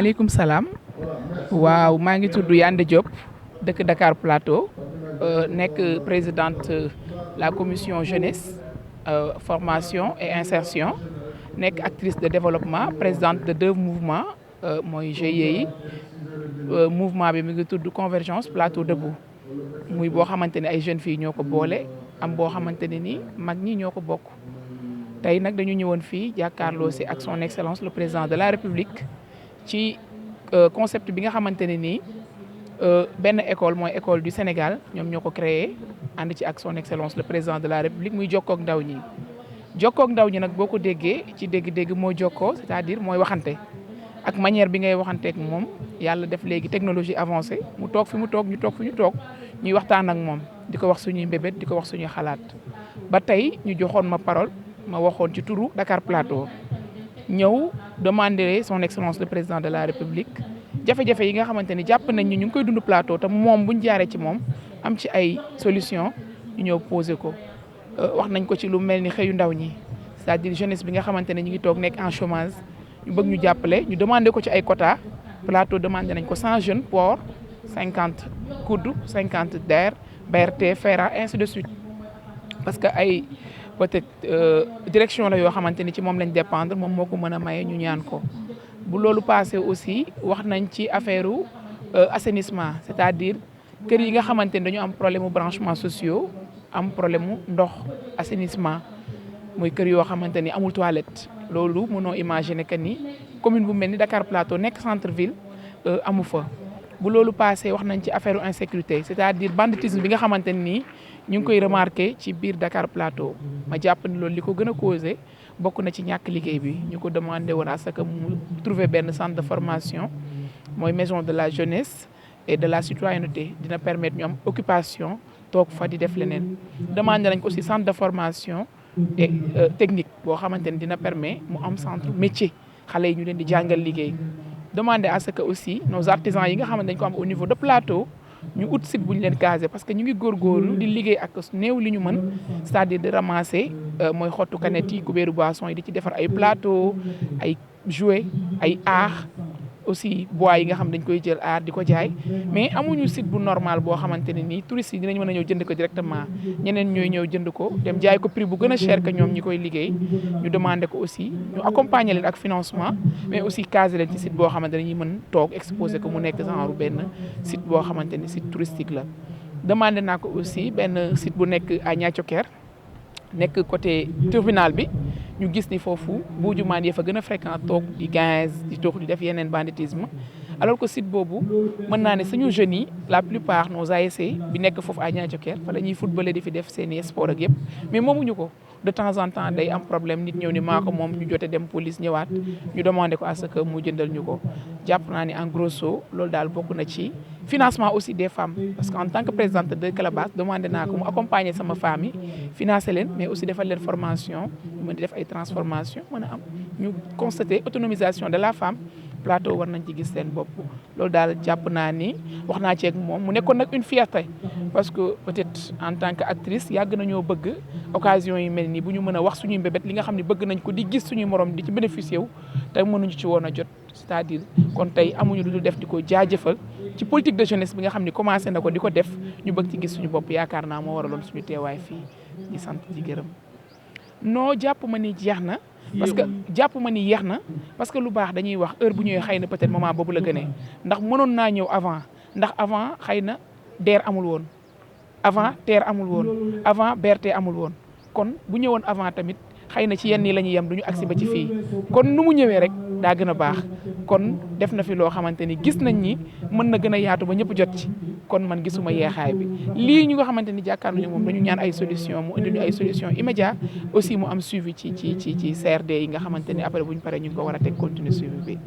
maaleykum salaam waaw maa ngi tudd Yande Diop dëkk Dakar Plateau nekk présidente la commission jeunesse formation et insertion nekk actrice de développement présidente de 2 mouvements mooy GIE yi mouvement bi mi ngi tudd Convergence Plateau Debout muy boo xamante ne ay jeunes filles ñoo ko boole am boo xamante ne ni mag ñi ñoo ko bokk tey nag dañu ñëwoon fii jàkkaarloo si ak son excellence le président de la république ci concept bi nga xamante ne nii benn école mooy école du Sénégal ñoom ñoo ko créé ànd ci ak son excellence le président de la république muy jokkoog ndaw ñi jokkoog ndaw ñi nag boo ko déggee ci dégg-dégg mooy jokkoo c'est-à-dire mooy waxante ak manière bi ngay waxanteek moom yàlla def léegi technologie avancée mu toog fi mu toog ñu toog fi ñu toog ñuy waxtaan ak moom di ko wax suñuy mbébét di ko wax suñuy xalaat ba tey ñu joxoon ma parole ma waxoon ci turu Dakar Plateau ñëw demander son excellence le président de la république jafe-jafe yi nga xamante ni jàpp nañ ñu ngi koy dund plateau te moom buñ jaaree ci moom am ci ay solution ñu ñëw poser ko wax nañ ko ci lu mel ni xëyu ndaw ñi c'est-à-dire jeunesse bi nga xamante ne ñu ngi toog nekk en chômage ñu bëgg ñu jàppale ñu demandé ko ci ay quotas plateau demandé nañ ko 100 jeunes port 50 kudd 50 DER BRT FERA ainsi de suite parce que ay peut-être direction la yoo xamante ni ci moom lañ dépendre moom moo ko mën a maye ñu ñaan ko bu loolu passé aussi wax nañ ci affaire assainissement c'est-à-dire kër yi nga xamante ni dañu am problème mu branchement sociaux am problème mu ndox assainissement muy kër yoo xamante ni amul toilette loolu mënoo imaginer que ni commune bu mel ni Dakar Plateau nekk centre ville amu fa. bu loolu passé wax nañ ci affaire insécurité c'est-à-dire banditisme bi nga xamante ni ñu ngi koy remarqué ci biir Dakar Plateau ma jàpp ni loolu li ko gën a causé bokk na ci ñàkk liggéey bi ñu ko demandé woon à ce que mu trouver benn centre de formation mooy maison de la jeunesse et de la citoyenneté dina permettre ñu am occupation toog fa di def leneen demandé nañ ko aussi centre de formation et technique boo xamante ni dina permettre mu am centre métier xale yi ñu leen di jàngal liggéey demander à ce que aussi nos artisans yi nga xamante dañ ko am au niveau de Plateau ñu ut site bu ñu leen casé parce que ñu ngi góorgóorlu di liggéey ak néew li ñu mën c'est-à-dire de ramasser mooy xottu canette yi kubéeru boisson yi di ci defar ay plateau ay jouets ay art aussi bois yi nga xam dañ koy jël art di ko jaay mais amuñu site bu normal boo xamante ne nii touristes yi dinañ mën a ñëw jënd ko directement ñeneen ñooy ñëw jënd ko dem jaay ko prix bu gën a cher que ñoom ñi koy liggéey ñu demandé ko aussi ñu accompagner leen ak financement mais aussi caser leen ci site boo xamante ne dañuy mën toog exposer ko mu nekk genre benn site boo xamante ni site touristique la. demandé naa ko aussi benn site bu nekk à Niathioker nekk côté tribunal bi ñu gis ni foofu buujumaan yi fa gën a fréquent toog di gaz di toog di def yeneen banditisme alors que site boobu mën naa ne suñu jeunes yi la plupart nos ASC bi nekk foofu à Niathioker fa la ñuy footballé di fi def seeni sport ak yëpp mais moomuñu ko de temps en temps day am problème nit ñëw ni maa ko moom ñu jote dem police ñëwaat ñu demandé ko à ce que mu jëndal ñu ko jàpp naa ni en grosso loolu daal bokk na ci financement aussi des femmes parce que en tant que présidente de Calabas demandé naa ko mu accompagner sama famille financer leen mais aussi defal leen formation ñu mën di def ay transformation mën a am ñu constater autonomisation de la femme Plateau war nañ ci gis seen bopp loolu daal jàpp naa ni wax naa ci ak moom mu nekkoon nag une fierté parce que peut-être en tant que actrice yàgg nañoo bëgg occasion yi mel nii bu ñu mën a wax suñuy mbébét li nga xam ne bëgg nañ ko di gis suñuy morom di ci bénéficier wu te mënuñu ci woon a jot c'est-à-dire kon tey amuñu lu dul def di ko jaajëfal ci politique de jeunesse bi nga xam ne commencé na ko di ko def ñu bëgg ci gis suñu bopp yaakaar naa moo waraloon suñu teewaay fii di sant di gërëm non jàpp ma ni jeex na parce que jàpp ma ni yeex na parce que lu baax dañuy wax heure bu ñëwee xëy na peut-être moment boobu la gënee ndax mënoon naa ñëw avant ndax avant xëy na DER amul woon avant TER amul woon avant BRT amul woon kon bu ñëwoon avant tamit xëy na ci yenn yi la ñuy yem du ñu agsi ba ci fii kon nu mu ñëwee rek daa gën a baax kon def na fi loo xamante ni gis nañ ni mën na gën a yaatu ba ñëpp jot ci kon man gisuma yeexaay bi lii ñu nga xamante ni jàkkaarloo ñu moom dañu ñaan ay solution mu indi ñu ay solution immédiat aussi mu am suivi ci CRD yi nga xamante ni après bu ñu paree ñu ngi ko war a teg continuer suivi bi